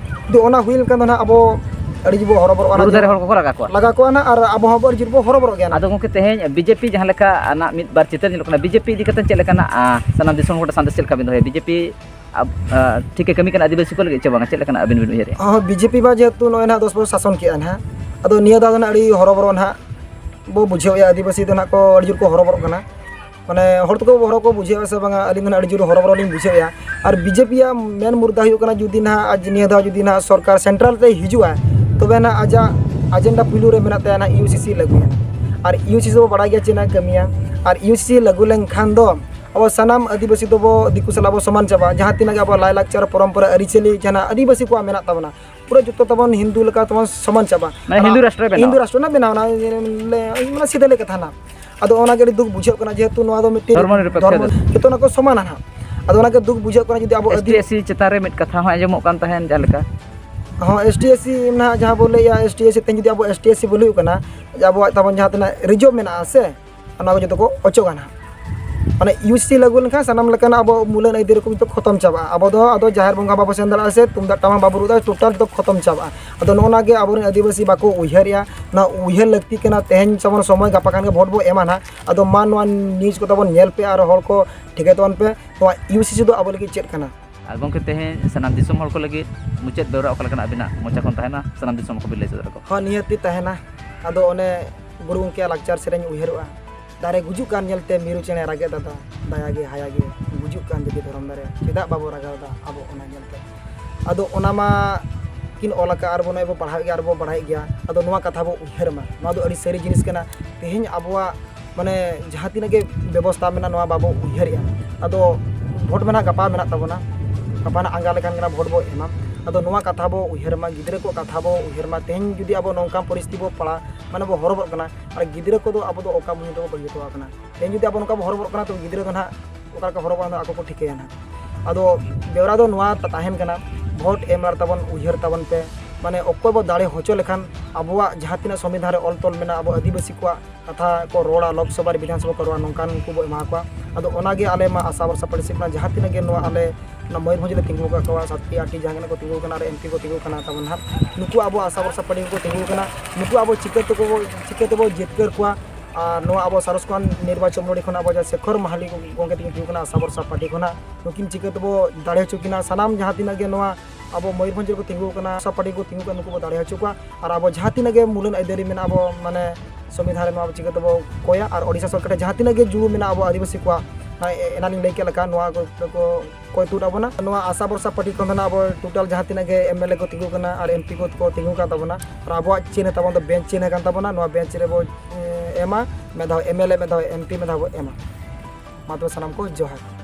ᱡᱩᱫᱤ ᱚᱱᱟ ᱦᱩᱭ ᱞᱮᱱᱠᱷᱟᱱ ᱫᱚ ᱱᱟᱦᱟᱜ ᱟᱵᱚ ᱟᱹᱰᱤ ᱡᱳᱨ ᱵᱚ ᱦᱚᱨᱚᱵᱚᱨᱚᱜᱼᱟ ᱱᱟᱦᱟᱜ᱾ ᱵᱩᱨᱩ ᱫᱷᱟᱨᱮ ᱦᱚᱲ ᱠᱚᱠᱚ ᱞᱟᱜᱟ ᱠᱚᱣᱟ᱾ ᱞᱟᱜᱟ ᱠᱚᱣᱟ ᱱᱟᱦᱟᱜ, ᱟᱨ ᱟᱵᱚ ᱦᱚᱸ ᱟᱹᱰᱤ ᱡᱳᱨ ᱵᱚ ᱦᱚᱨᱚᱵᱚᱨᱚᱜ ᱜᱮᱭᱟ ᱱᱟᱦᱟᱜ᱾ ᱟᱫᱚ ᱜᱚᱢᱠᱮ, ᱛᱮᱦᱮᱧ ᱵᱤ ᱡᱮ ᱯᱤ ᱡᱟᱦᱟᱸ ᱞᱮᱠᱟ ᱱᱟᱜ ᱢᱤᱫ ᱵᱟᱨ ᱪᱤᱛᱟᱹᱨ ᱧᱮᱞᱚᱜ ᱠᱟᱱᱟ, ᱵᱤ ᱡᱮ ᱯᱤ ᱤᱫᱤ ᱠᱟᱛᱮ ᱪᱮᱫ ᱞᱮᱠᱟᱱᱟᱜ, ᱟ, ᱥᱟᱱᱟᱢ ᱫᱤᱥᱚᱢ ᱦᱚᱲ ᱴᱷᱮᱱ ᱥᱟᱸᱫᱮᱥ ᱪᱮᱫ ᱞᱮᱠᱟ ᱵᱤᱱ ᱫᱚᱦᱚᱭᱟ? ᱵᱤ ᱡᱮ ᱯᱤ ᱟᱵ-, ᱟ, ᱴᱷᱤᱠᱮ ᱠᱟᱹᱢᱤ ᱠᱟᱱᱟ ᱟᱹᱫᱤᱵᱟᱹᱥᱤ ᱠᱚ ᱞᱟᱹᱜᱤᱫ ᱪᱮ ᱵᱟᱝᱟ? ᱪᱮᱫ ᱞᱮᱠᱟᱱᱟᱜ ᱟᱹᱵᱤᱱ ᱵᱤᱱ ᱩᱭᱦᱟᱹᱨᱮᱜᱼᱟ? ᱦᱚᱸ, ᱵᱤ ᱡᱮ ᱯᱤ ᱢᱟ ᱡᱮᱦᱮᱛᱩ ᱱᱚᱜᱼᱚᱭ ᱱᱟᱦᱟᱜ ᱫᱚᱥ ᱵᱚᱪᱷᱚᱨ ᱥᱟᱥᱚᱱ ᱠᱮᱜᱼᱟ ᱱᱟᱦᱟᱜ, ᱟᱫᱚ ᱱᱤᱭᱟᱹ ᱫᱷᱟᱣ ᱫᱚ ᱱᱟᱦᱟᱜ ᱟᱹᱰᱤ ᱦᱚᱨᱚᱵᱚᱨᱚ ᱱᱟᱦᱟᱜ ᱵᱚ ᱵᱩᱡᱷᱟᱹᱣᱮᱜᱼᱟ, ᱟᱹᱫᱤᱵᱟᱹᱥᱤ ᱫᱚ ᱱᱟᱦᱟᱜ ᱠᱚ ᱟᱹᱰᱤ ᱡᱳᱨ ᱠᱚ ᱦᱚᱨᱚᱵᱚᱨᱚᱜ ᱠᱟᱱᱟ᱾ ᱢᱟᱱᱮ ᱦᱚᱲ ᱛᱮᱠᱚ ᱦᱚᱨᱚ ᱠᱚ ᱵᱩᱡᱷᱟᱹᱣᱮᱜᱼᱟ ᱥᱮ ᱵᱟᱝᱟ, ᱟᱹᱞᱤᱧ ᱫᱚ ᱱᱟᱦᱟᱜ ᱟᱹᱰᱤ ᱡᱳᱨ ᱦᱚᱨᱚᱵᱚᱨᱚ ᱞᱤᱧ ᱵᱩᱡᱷᱟᱹᱣᱮᱜᱼᱟ᱾ ᱟᱨ ᱵᱤ ᱡᱮ ᱯᱤ ᱭᱟᱜ ᱢᱮᱱ ᱢᱩᱫᱽᱫᱟ ᱦᱩᱭᱩᱜ ᱠᱟᱱᱟ, ᱡᱩᱫᱤ ᱱᱟᱦᱟᱜ ᱟᱡ ᱱᱤᱭᱟᱹ ᱫᱷᱟᱣ ᱡᱩᱫᱤ ᱱᱟᱦᱟᱜ ᱥᱚᱨᱠᱟᱨ ᱥᱮᱱᱴᱨᱟᱞ ᱨᱮ ᱦᱤᱡᱩᱜᱼᱟ, ᱛᱚᱵᱮ ᱱᱟᱦᱟᱜ ᱟᱡᱟᱜ ᱟᱡᱮᱱᱰᱟ ᱯᱩᱭᱞᱩ ᱨᱮ ᱢᱮᱱᱟᱜ ᱛᱟᱭᱟ ᱱᱟᱦᱟᱜ ᱤᱭᱩ ᱥᱤ ᱥᱤ ᱞᱟᱹᱜᱩᱭᱟ᱾ ᱟᱨ ᱤᱭᱩ ᱥᱤ ᱥᱤ ᱵᱚ ᱵᱟᱲᱟᱭ ᱜᱮᱭᱟ ᱪᱮᱫ ᱱᱟᱦᱟᱜ ᱠᱟᱹᱢᱤᱭᱟ᱾ ᱟᱨ ᱤᱭᱩ ᱥᱤ ᱥᱤ ᱞᱟᱹᱜᱩ ᱞᱮᱱᱠᱷᱟᱱ ᱫᱚ ᱟᱵᱚ ᱥᱟᱱᱟᱢ ᱟᱹᱫᱤᱵᱟᱹᱥᱤ ᱫᱚᱵᱚ ᱫᱤᱠᱩ ᱥᱟᱞᱟᱜ ᱵᱚ ᱥᱚᱢᱟᱱ ᱪᱟᱵᱟᱜᱼᱟ᱾ ᱡᱟᱦᱟᱸ ᱛᱤᱱᱟᱹᱜ ᱜᱮ ᱟᱵᱚᱣᱟᱜ ᱞᱟᱭᱼᱞᱟᱠᱪᱟᱨ, ᱯᱚᱨᱚᱢᱯᱚᱨᱟ, ᱟᱹᱨᱤᱪᱟᱹᱞᱤ, ᱡᱟᱦᱟᱱᱟᱜ ᱟᱹᱫᱤᱵᱟᱹᱥᱤ ᱠᱚᱣᱟᱜ ᱢᱮᱱᱟᱜ ᱛᱟᱵᱚᱱᱟ, ᱯᱩᱨᱟᱹ ᱡᱚᱛᱚ ᱛᱟᱵᱚᱱ ᱦᱤᱱᱫᱩ ᱞᱮᱠᱟ ᱛᱮᱵᱚᱱ ᱥᱚᱢᱟᱱ ᱪᱟᱵᱟᱜᱼᱟ᱾ ᱢᱟᱱᱮ ᱦᱤᱱᱫᱩ ᱨᱟᱥᱴᱨᱚᱭ ᱵᱮᱱᱟᱣᱟ᱾ ᱦᱤᱱᱫᱩ ᱨᱟᱥᱴᱨᱚ ᱨᱮᱱᱟᱜ ᱵᱮᱱᱟᱣ ᱮᱱᱟ, ᱢᱟᱱᱮ ᱥᱤᱫᱷᱟᱹ ᱞᱟᱹᱭ ᱠᱟᱛᱷᱟ ᱱᱟᱜ᱾ ᱟᱫᱚ ᱚᱱᱟ ᱜᱮ ᱟᱹᱰᱤ ᱫᱩᱠ ᱵᱩᱡᱷᱟᱹᱜ ᱠᱟᱱᱟ, ᱡᱮᱦᱮᱛᱩ ᱱᱚᱣᱟ ᱫᱚ ᱢᱤᱫᱴᱮᱱ ᱫᱷᱚᱨᱢᱚ ᱱᱤᱨᱚᱯᱮᱠᱠᱷᱚ ᱫᱷᱚᱨᱢᱚ, ᱫᱮᱥ᱾ ᱡᱚᱛᱚ ᱚᱱᱟ ᱠᱚ ᱥᱚᱢᱟᱱᱟ ᱱᱟᱦᱟᱜ᱾ ᱟᱫᱚ ᱚᱱᱟ ᱜᱮ ᱫᱩᱠ ᱵᱩᱡᱷᱟᱹᱜ ᱠᱟᱱᱟ, ᱡᱩᱫᱤ ᱟᱵᱚ ᱮᱥ ᱴᱤ, ᱟᱹᱫᱤ- ᱮᱥ ᱥᱤ ᱪᱮᱛᱟᱱ ᱨᱮ ᱢᱤᱫ ᱠᱟᱛᱷᱟ ᱦᱚᱸ ᱟᱸᱡᱚᱢᱚᱜ ᱠᱟᱱ ᱛᱟᱦᱮᱸᱱ ᱡᱟᱦᱟᱸ ᱞᱮᱠᱟ᱾ ᱦᱚᱸ, ᱮᱥ ᱴᱤ, ᱮᱥ ᱥᱤ ᱱᱟᱦᱟᱜ ᱡᱟᱦᱟᱸ ᱵᱚ ᱞᱟᱹᱭᱮᱜᱼᱟ, ᱮᱥ ᱴᱤ, ᱮᱥ ᱥᱤ ᱛᱮᱦᱮᱧ ᱡᱩᱫᱤ ᱟᱵᱚ ᱮᱥ ᱴᱤ, ᱮᱥ ᱥᱤ ᱵᱚ ᱞᱟᱹᱭᱚᱜ ᱠᱟᱱᱟ, ᱡᱮ ᱟᱵᱚᱣᱟᱜ ᱛᱟᱵᱚᱱ ᱡᱟᱦᱟᱸ ᱛᱤᱱᱟᱹᱜ ᱨᱤᱡᱟᱹᱵᱷ ᱢᱮᱱᱟᱜᱼᱟ ᱥᱮ, ᱚᱱᱟ ᱠᱚ ᱡᱚᱛᱚ ᱠᱚ ᱚᱪᱚᱜᱟ ᱱᱟᱦᱟᱜ᱾ ᱢᱟᱱᱮ ᱤᱭᱩ ᱥᱤ ᱞᱟᱹᱜᱩ ᱞᱮᱱᱠᱷᱟᱱ ᱥᱟᱱᱟᱢ ᱞᱮᱠᱟᱱᱟᱜ ᱟᱵᱚ ᱢᱩᱞᱟᱹᱱ ᱟᱹᱭᱫᱟᱹᱨᱤ ᱠᱚ ᱡᱚᱛᱚ ᱠᱷᱚᱛᱚᱢ ᱪᱟᱵᱟᱜᱼᱟ᱾ ᱟᱵᱚ ᱫᱚ ᱟᱫᱚ ᱡᱟᱦᱮᱨ ᱵᱚᱸᱜᱟ ᱵᱟᱵᱚ ᱥᱮᱱ ᱫᱟᱲᱮᱭᱟᱜᱼᱟ ᱥᱮ ᱛᱩᱢᱫᱟᱜ ᱴᱟᱢᱟᱠ ᱵᱟᱵᱚ ᱨᱩ ᱫᱟᱲᱮᱭᱟᱜᱼᱟ, ᱴᱳᱴᱟᱞ ᱡᱚᱛᱚ ᱠᱷᱚᱛᱚᱢ ᱪᱟᱵᱟᱜᱼᱟ᱾ ᱟᱫᱚ ᱱᱚᱜᱼᱚ ᱱᱟ ᱜᱮ ᱟᱵᱚᱨᱮᱱ ᱟᱹᱫᱤᱵᱟᱹᱥᱤ ᱵᱟᱠᱚ ᱩᱭᱦᱟᱹᱨᱮᱜᱼᱟ᱾ ᱱᱚᱣᱟ ᱩᱭᱦᱟᱹᱨ ᱞᱟᱹᱠᱛᱤ ᱠᱟᱱᱟ᱾ ᱛᱮᱦᱮᱧ ᱡᱮᱢᱚᱱ ᱥᱚᱢᱚᱭ, ᱜᱟᱯᱟ ᱠᱷᱟᱱ ᱜᱮ ᱵᱷᱳᱴ ᱵᱚ ᱮᱢᱟ ᱱᱟᱦᱟᱜ᱾ ᱟᱫᱚ ᱢᱟ ᱱᱚᱣᱟ ᱱᱤᱭᱩᱡᱽ ᱠᱚ ᱛᱟᱵᱚᱱ ᱧᱮᱞ ᱯᱮ ᱟᱨ ᱦᱚᱲ ᱠᱚ ᱴᱷᱤᱠᱟᱹᱭ ᱛᱟᱵᱚᱱ ᱯᱮ, ᱱᱚᱣᱟ ᱤᱭᱩ ᱥᱤ ᱥᱤ ᱫᱚ ᱟᱵᱚ ᱞᱟᱹᱜᱤᱫ ᱪᱮᱫ ᱠᱟᱱᱟ᱾ ᱟᱨ ᱜᱚᱢᱠᱮ, ᱛᱮᱦᱮᱧ ᱥᱟᱱᱟᱢ ᱫᱤᱥᱚᱢ ᱦᱚᱲ ᱠᱚ ᱞᱟᱹᱜᱤᱫ ᱢᱩᱪᱟᱹᱫ ᱵᱮᱣᱨᱟ ᱚᱠᱟ ᱞᱮᱠᱟᱱᱟᱜ ᱟᱹᱵᱤᱱᱟᱜ ᱢᱚᱪᱟ ᱠᱷᱚᱱ ᱛᱟᱦᱮᱱᱟ, ᱥᱟᱱᱟᱢ ᱫᱤᱥᱚᱢ ᱦᱚᱲ ᱠᱚ ᱵᱤᱱ ᱞᱟᱹᱭ ᱥᱚᱫᱚᱨ ᱟᱠᱚᱣᱟ? ᱦᱚᱸ, ᱱᱤᱦᱟᱹᱛᱤ ᱛᱟᱦᱮᱱᱟ᱾ ᱟᱫᱚ ᱚᱱᱮ ᱜᱩᱨᱩ ᱜᱚᱢᱠᱮᱭᱟᱜ ᱞᱟᱠᱪᱟᱨ ᱥᱮᱨᱮᱧ ᱩᱭᱦᱟᱹᱨᱚᱜᱼᱟ᱾ ᱫᱟᱨᱮ ᱜᱩᱡᱩᱜ ᱠᱟᱱ ᱧᱮᱞᱛᱮ ᱢᱤᱨᱩ ᱪᱮᱬᱮ ᱨᱟᱜᱮᱫ ᱫᱟᱫᱟ, ᱫᱟᱭᱟ ᱜᱮ ᱦᱟᱭᱟ ᱜᱮ ᱜᱩᱡᱩᱜ ᱠᱟᱱ ᱡᱟᱹᱛᱤ ᱫᱷᱚᱨᱚᱢ ᱫᱟᱨᱮ, ᱪᱮᱫᱟᱜ ᱵᱟᱵᱚ ᱨᱟᱜᱟᱣᱫᱟ ᱟᱵᱚ ᱚᱱᱟ ᱧᱮᱞᱛᱮ? ᱟᱫᱚ ᱚᱱᱟ ᱢᱟ ᱠᱤᱱ ᱚᱞ ᱟᱠᱟᱫ, ᱟᱨ ᱵᱚ ᱱᱚᱜᱼᱚᱭ ᱵᱚ ᱯᱟᱲᱦᱟᱣᱮᱫ ᱜᱮᱭᱟ, ᱟᱨ ᱵᱚ ᱵᱟᱲᱟᱭᱮᱫ ᱜᱮᱭᱟ᱾ ᱟᱫᱚ ᱱᱚᱣᱟ ᱠᱟᱛᱷᱟ ᱵᱚ ᱩᱭᱦᱟᱹᱨ ᱢᱟ, ᱱᱚᱣᱟ ᱫᱚ ᱟᱹᱰᱤ ᱥᱟᱹᱨᱤ ᱡᱤᱱᱤᱥ ᱠᱟᱱᱟ᱾ ᱛᱮᱦᱮᱧ ᱟᱵᱚᱣᱟᱜ ᱢᱟᱱᱮ ᱡᱟᱦᱟᱸ ᱛᱤᱱᱟᱹᱜ ᱜᱮ ᱵᱮᱵᱚᱥᱛᱷᱟ ᱢᱮᱱᱟᱜᱼᱟ, ᱱᱚᱣᱟ ᱵᱟᱵᱚ ᱩᱭᱦᱟᱹᱨᱮᱜᱼᱟ᱾ ᱟᱫᱚ ᱵᱷᱳᱴ ᱢᱟ ᱱᱟᱦᱟᱜ ᱜᱟᱯᱟ ᱢᱮᱱᱟᱜ ᱛᱟᱵᱚᱱᱟ, ᱜᱟᱯᱟ ᱱᱟᱦᱟᱜ ᱟᱸᱜᱟ ᱞᱮᱠᱟᱱ ᱠᱟᱱᱟ, ᱵᱷᱳᱴ ᱵᱚ ᱮᱢᱟ᱾ ᱟᱫᱚ ᱱᱚᱣᱟ ᱠᱟᱛᱷᱟ ᱵᱚ ᱩᱭᱦᱟᱹᱨ ᱢᱟ, ᱜᱤᱫᱽᱨᱟᱹ ᱠᱚᱣᱟᱜ ᱠᱟᱛᱷᱟ ᱵᱚ ᱩᱭᱦᱟᱹᱨ ᱢᱟ᱾ ᱛᱮᱦᱮᱧ ᱡᱩᱫᱤ ᱟᱵᱚ ᱱᱚᱝᱠᱟᱱ ᱯᱚᱨᱤᱥᱛᱷᱤᱛᱤ ᱵᱚ ᱯᱟᱲᱟᱜ, ᱢᱟᱱᱮ ᱵᱚ ᱦᱚᱨᱚᱵᱚᱨᱚᱜ ᱠᱟᱱᱟ, ᱟᱨ ᱜᱤᱫᱽᱨᱟᱹ ᱠᱚᱫᱚ ᱟᱵᱚ ᱫᱚ ᱚᱠᱟ ᱵᱚᱱ ᱫᱚ ᱵᱟᱹᱜᱤ ᱦᱚᱴᱚ ᱟᱠᱟᱱᱟ᱾ ᱛᱮᱦᱮᱧ ᱡᱩᱫᱤ ᱟᱵᱚ ᱱᱚᱝᱠᱟ ᱵᱚ ᱦᱚᱨᱚᱵᱚᱨᱚᱜ ᱠᱟᱱᱟ, ᱛᱚ ᱜᱤᱫᱽᱨᱟᱹ ᱫᱚ ᱱᱟᱦᱟᱜ ᱚᱠᱟ ᱞᱮᱠᱟ ᱦᱚᱨᱚᱵᱚᱨᱚᱜ ᱫᱚ ᱟᱠᱚ ᱠᱚ ᱴᱷᱤᱠᱟᱹᱭᱟ ᱱᱟᱦᱟᱜ᱾ ᱟᱫᱚ ᱵᱮᱣᱨᱟ ᱫᱚ ᱱᱚᱣᱟ ᱛᱟ-, ᱛᱟᱦᱮᱱ ᱠᱟᱱᱟ, ᱵᱷᱳᱴ ᱮᱢ ᱞᱟᱦᱟ ᱛᱟᱵᱚᱱ ᱩᱭᱦᱟᱹᱨ ᱛᱟᱵᱚᱱ ᱯᱮ, ᱢᱟᱱᱮ ᱚᱠᱚᱭ ᱵᱚ ᱫᱟᱲᱮ ᱦᱚᱪᱚ ᱞᱮᱠᱷᱟᱱ ᱟᱵᱚᱣᱟᱜ ᱡᱟᱦᱟᱸ ᱛᱤᱱᱟᱹᱜ ᱥᱚᱝᱵᱤᱫᱷᱟᱱ ᱨᱮ ᱚᱞ ᱛᱚᱞ ᱢᱮᱱᱟᱜᱼᱟ, ᱟᱵᱚ ᱟᱹᱫᱤᱵᱟᱹᱥᱤ ᱠᱚᱣᱟᱜ ᱠᱟᱛᱷᱟ ᱠᱚ ᱨᱚᱲᱟ, ᱞᱳᱠᱥᱚᱵᱷᱟ ᱨᱮ ᱵᱤᱫᱷᱟᱱ ᱥᱚᱵᱷᱟ ᱠᱚ ᱨᱚᱲᱟ, ᱱᱚᱝᱠᱟᱱ ᱠᱚ ᱵᱚ ᱮᱢᱟ ᱠᱚᱣᱟ᱾ ᱟᱫᱚ ᱚᱱᱟᱜᱮ ᱟᱞᱮ ᱢᱟ ᱟᱥᱟ ᱵᱷᱚᱨᱥᱟ ᱯᱟᱹᱨᱥᱤ ᱠᱷᱚᱱᱟᱜ ᱡᱟᱦᱟᱸ ᱛᱤᱱᱟᱹᱜ ᱜᱮ ᱱᱚᱣᱟ ᱟᱞᱮ ᱚᱱᱟ ᱢᱚᱭᱩᱨᱵᱷᱚᱸᱡᱽ ᱞᱮ ᱛᱤᱸᱜᱩ ᱟᱠᱟᱫ ᱠᱚᱣᱟ, ᱥᱟᱛᱴᱤ ᱟᱴᱴᱤ ᱡᱟᱦᱟᱸ ᱜᱮ ᱠᱚ ᱛᱤᱸᱜᱩ ᱟᱠᱟᱱᱟ, ᱟᱨ ᱮᱢᱯᱤ ᱠᱚ ᱛᱤᱸᱜᱩ ᱟᱠᱟᱱᱟ ᱛᱟᱵᱚᱱ ᱱᱟᱦᱟᱜ, ᱱᱩᱠᱩ ᱟᱵᱚ ᱟᱥᱟ ᱵᱷᱚᱨᱥᱟ ᱯᱟᱹᱴᱤ ᱠᱚᱠᱚ ᱛᱤᱸᱜᱩ ᱟᱠᱟᱱᱟ᱾ ᱱᱩᱠᱩ ᱟᱵᱚ ᱪᱤᱠᱟᱹ ᱛᱮᱠᱚ, ᱪᱤᱠᱟᱹ ᱛᱮᱵᱚ ᱡᱤᱛᱠᱟᱹᱨ ᱠᱚᱣᱟ? ᱟᱨ ᱱᱚᱣᱟ ᱟᱵᱚ ᱥᱟᱨᱚᱥᱠᱟᱱ ᱱᱤᱨᱵᱟᱪᱚᱱ ᱢᱚᱬᱤ ᱠᱷᱚᱱ ᱟᱵᱚ ᱡᱟᱦᱟᱸ ᱥᱮᱠᱷᱚᱨ ᱢᱟᱦᱟᱞᱤ ᱜᱚᱢᱠᱮ ᱛᱤᱸᱜᱩ ᱟᱠᱟᱱᱟ ᱟᱥᱟ ᱵᱷᱚᱨᱥᱟ ᱯᱟᱹᱴᱤ ᱠᱷᱚᱱᱟᱜ, ᱱᱩᱠᱤᱱ ᱪᱤᱠᱟᱹ ᱛᱮᱵᱚ ᱫᱟᱲᱮ ᱦᱚᱪᱚ ᱠᱤᱱᱟ? ᱥᱟᱱᱟᱢ ᱡᱟᱦᱟᱸ ᱛᱤᱱᱟᱹᱜ ᱜᱮ ᱱᱚᱣᱟ ᱟᱵᱚ ᱢᱚᱭᱩᱨᱵᱷᱚᱸᱡᱽ ᱨᱮᱠᱚ ᱛᱤᱸᱜᱩ ᱟᱠᱟᱱᱟ, ᱟᱥᱟ ᱯᱟᱹᱴᱤ ᱠᱚ ᱛᱤᱸᱜᱩ ᱟᱠᱟᱱᱟ, ᱱᱩᱠᱩ ᱵᱚ ᱫᱟᱲᱮ ᱦᱚᱪᱚ ᱠᱚᱣᱟ᱾ ᱟᱨ ᱟᱵᱚ ᱡᱟᱦᱟᱸ ᱛᱤᱱᱟᱹᱜ ᱜᱮ ᱢᱩᱞᱟᱹᱱ ᱟᱹᱭᱫᱟᱹᱨᱤ ᱢᱮᱱᱟᱜᱼᱟ ᱟᱵᱚ ᱢᱟᱱᱮ ᱥᱚᱝᱵᱤᱫᱷᱟᱱ ᱨᱮ, ᱱᱚᱣᱟ ᱪᱤᱠᱟᱹ ᱛᱮᱵᱚ ᱠᱚᱭᱟ? ᱟᱨ ᱳᱰᱤᱥᱟ ᱥᱚᱨᱠᱟᱨ ᱴᱷᱮᱱ ᱡᱟᱦᱟᱸ ᱛᱤᱱᱟᱹᱜ ᱜᱮ ᱡᱩᱲᱩ ᱢᱮᱱᱟᱜᱼᱟ ᱟᱵᱚ ᱟᱹᱫᱤᱵᱟᱹᱥᱤ ᱠᱚᱣᱟᱜ, ᱱᱚᱣᱟ ᱮ-, ᱮᱱᱟᱱᱤᱧ ᱞᱟᱹᱭ ᱠᱮᱫ ᱞᱮᱠᱟ, ᱱᱚᱣᱟ ᱠᱚ, ᱠᱚ ᱠᱚᱭ ᱛᱩᱫ ᱟᱵᱚᱱᱟ᱾ ᱱᱚᱣᱟ ᱟᱥᱟ ᱵᱷᱚᱨᱥᱟ ᱯᱟᱹᱴᱤ ᱠᱷᱚᱱ ᱫᱚ ᱱᱟᱜ ᱟᱵᱚ ᱴᱳᱴᱟᱞ ᱡᱟᱦᱟᱸ ᱛᱤᱱᱟᱹᱜ ᱜᱮ ᱮᱢ ᱮᱞ ᱮ ᱠᱚ ᱛᱤᱸᱜᱩ ᱠᱟᱱᱟ ᱟᱨ ᱮᱢ ᱯᱤ ᱠᱚ, ᱠᱚ ᱛᱤᱸᱜᱩ ᱠᱟᱱ ᱛᱟᱵᱚᱱᱟ, ᱟᱨ ᱟᱵᱚᱣᱟᱜ ᱪᱤᱱᱦᱟᱹ ᱛᱟᱵᱚᱱ ᱫᱚ ᱵᱮᱧᱪ ᱪᱤᱱᱦᱟᱹ ᱠᱟᱱ ᱛᱟᱵᱚᱱᱟ᱾ ᱱᱚᱣᱟ ᱵᱮᱧᱪ ᱨᱮᱵᱚ, ᱮ, ᱮᱢᱟ, ᱢᱤᱫ ᱫᱷᱟᱣ ᱮᱢ ᱮᱞ ᱮ, ᱢᱤᱫ ᱫᱷᱟᱣ ᱮᱢ ᱯᱤ, ᱢᱤᱫ ᱫᱷᱟᱣ ᱵᱚ ᱮᱢᱟ᱾ ᱢᱟ ᱛᱚᱵᱮ ᱥᱟᱱᱟᱢ ᱠᱚ ᱡᱚᱦᱟᱨ᱾